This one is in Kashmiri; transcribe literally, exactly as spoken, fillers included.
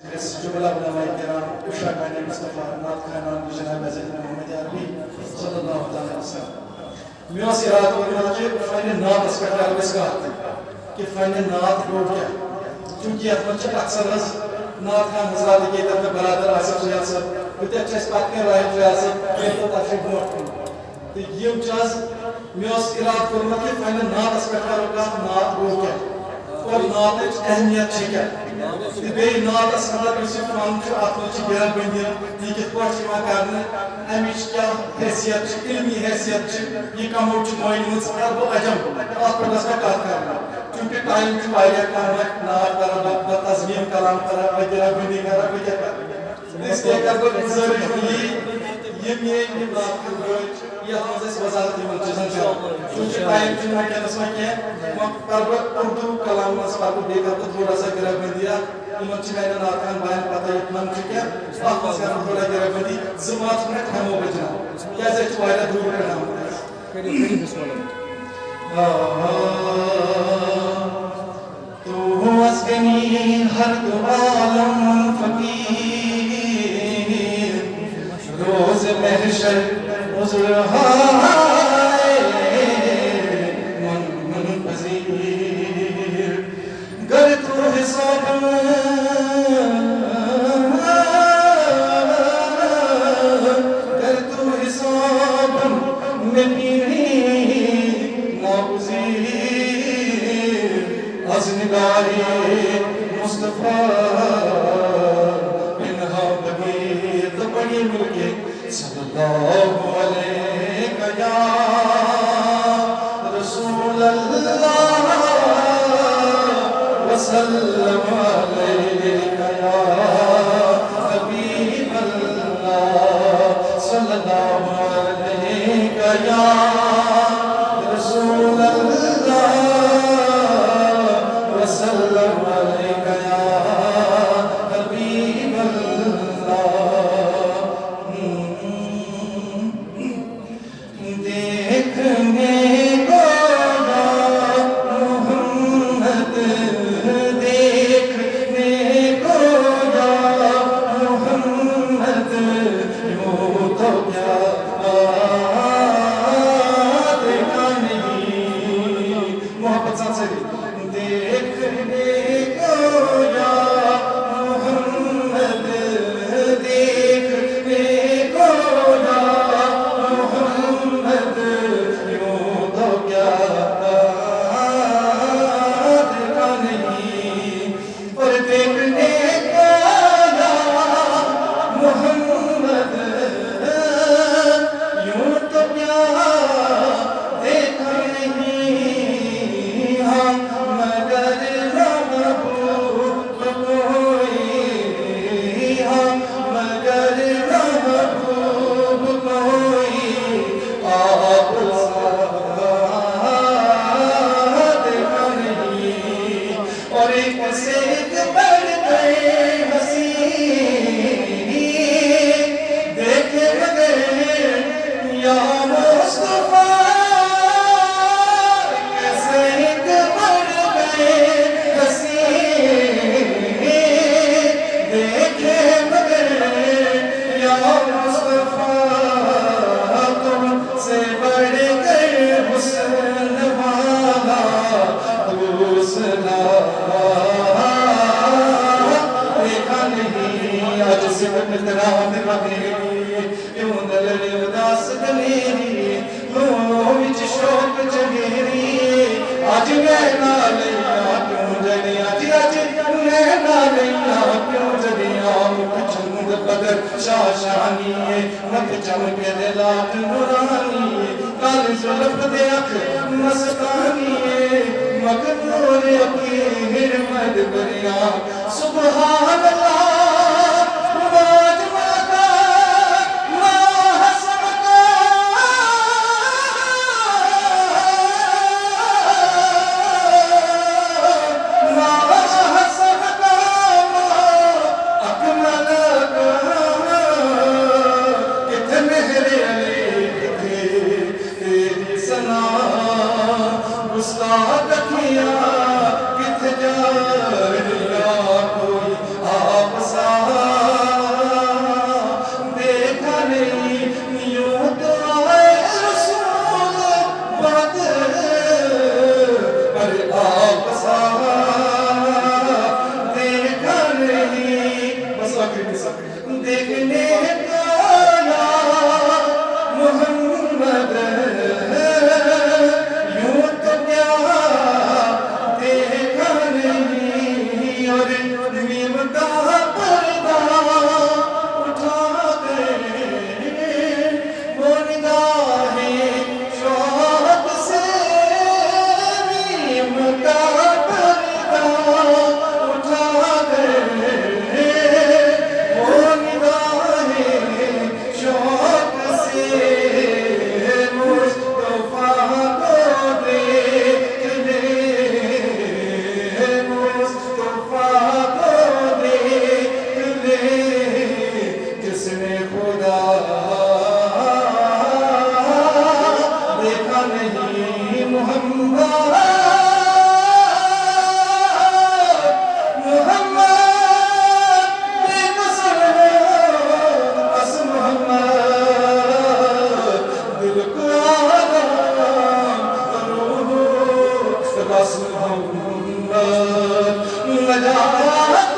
جملہ علماء کرام، عشاق علی مصطفیٰ، نعت خوانان جناب حضرت محمد عربی صلی اللہ تعالیٰ علیہ وسلم۔ مےٚ اوس ارادٕ کوٚرمُت کہِ فنِ نعتس پٮ۪ٹھ کرو أسۍ کتھ تہِ، کہِ فنِ نعت گوٚو کیٛاہ؟ چوٗنٛکہِ یتھ منٛز چھِ اکثر حظ نعت خوان حضرات، ییٚتٮ۪تھ مےٚ برادر آصف سید صٲب، ہُتٮ۪تھ چھِ اَسہِ پتہٕ کَنہِ راحت فیاض صٲب، ییٚتٮ۪تھ اَسہِ چھُ برونٛٹھ کُن۔ تہٕ یِم چھِ حظ، مےٚ اوس اِرادٕ کوٚرمُت کہِ فنِ نعتس پٮ۪ٹھ کرو کَتھ، نعت گوٚو کیٛاہ اور نعتٕچ اہمیت چھِ کیٛاہ۔ تہٕ بیٚیہِ نعتس اندر یُس یہِ فن چھُ، اتھ منٛز چھِ گرہ بندی، یہِ کِتھ پٲٹھۍ چھِ یِوان کرنہٕ، امِچ کیٛاہ حیثیت چھِ، علمی حیثیت چھِ، یہِ کمو چھِ مٲنمٕژ عرب و عجم، اتھ پٮ۪ٹھ ٲس مےٚ کتھ کرٕنۍ۔ چوٗنٛکہِ ٹایم چھُ واریاہ کم، وۄنۍ نعت کرو، بہٕ، بہٕ تزمین کلام کرو، بہٕ گرہ بندی کرو، بہٕ کیٛاہ کرٕ؟ اس لیے کرٕ بہٕ گُزٲرِش یی، یِم میٲنۍ یِم نعت خان بٲے چھِ، یَتھ منٛز أسۍ وضاحت یِمن چیٖزن کرو۔ چوٗنٛکہِ ٹایم چھُنہٕ وٕنکیٚنَس وۄنۍ کینٛہہ، وۄنۍ پَرٕ بہٕ اردو کلام منٛز پَرٕ بہٕ، بیٚیہِ کَرٕ بہٕ تھوڑا سا گرٛہ بندی اَتھ۔ یِمن چھِ میانٮ۪ن نعت خان باین پَتہ، یہِ فن چھُ کیٛاہ، اَتھ منٛز کَرٕ بہٕ تھوڑا گرٛہ بندی۔ زٕ پانٛژھ منٹ ہٮ۪مو بہٕ جناب، کیٛازِ أسۍ چھِ واریاہ دوٗر پٮ۪ٹھ آمٕتۍ۔ کٔرِو، کٔرِو بسم اللہ۔ تو ہو از گنی ہر دو عالم فقیر، روز محشر عذر ہائے من منتظر۔ گر تو حساب گر تو حساب میں پیری ناگزیر، از نگاہ مصطفیٰ پنہاں بگیر۔ تو پڑھیے مل کے، صلی اللہ علیک یا رسول اللہ، وسلم علیک یا حبیب اللہ، صلی اللہ علیک یا رسول اللہ، وسلم علیک یا حبیب اللہ۔ دیکھنے کو یا محمد، دیکھنے کو یا محمد، یوں تو کیا دیکھا نہیں۔ محبت سان سٲری۔ دیکھنے کو یا محمد، دیکھنے کو یا محمد، یوں تو کیا دیکھا نہیں، پر دیکھنے کو یا محمد، یوں تو کیا دیکھا نہیں، ہاں، مگر محبوب کوئی، ہاں، مگر محبوب کوئی آپ سا دیکھا نہیں۔ اور ایک سے ایک بڑھ گئے حسین، دیکھے مگر یا مصطفیٰ، ایک سے ایک بڑھ گئے حسین، دیکھے مگر یا مصطفیٰ، تم سے بڑھ کر حسن والا دوسرا دیکھا نہیں۔ اج سکھ مترا دے مدیری، کیوں نہ لڑے اداس دلیری، لوہوں وچ شوق چنگیری۔ اج میں نہ لیا کیوں جڑیاں، اج، اج میں نہ لیا کیوں جڑیاں، مکھ چمد بدر شاشانی اے، مکھ چمکے دے لاٹ نورانی اے، کالے زلف دے اکھ مستانی اے، مکھ نور اکھیں ہن مدبریاں۔ سبحان اللہ، ما اجمل کا، ما حسن کا، ما حسن کا، ما اکمل کا۔ کتھے مہر علی، کتھے تیری ثنا، گستاخ اکھیاں کتھ جانیاں، کوئی آ دیکھنے کو آیا محمد، یوں تو کیا دیکھا نہیں، اور میم کا پردہ اٹھا کر وہ نگاہیں شوق سے میم کا پردہ اٹھا کر وہ نگاہیں شوق سے مصطفیٰ کو دیکھ لے، مصطفیٰ کو دیکھ لے، جس نے خدا دیکھا نہیں۔ محمد، محمد، بے قسم، بس محمد، دل کو آرام، روح، بس محمد، نجات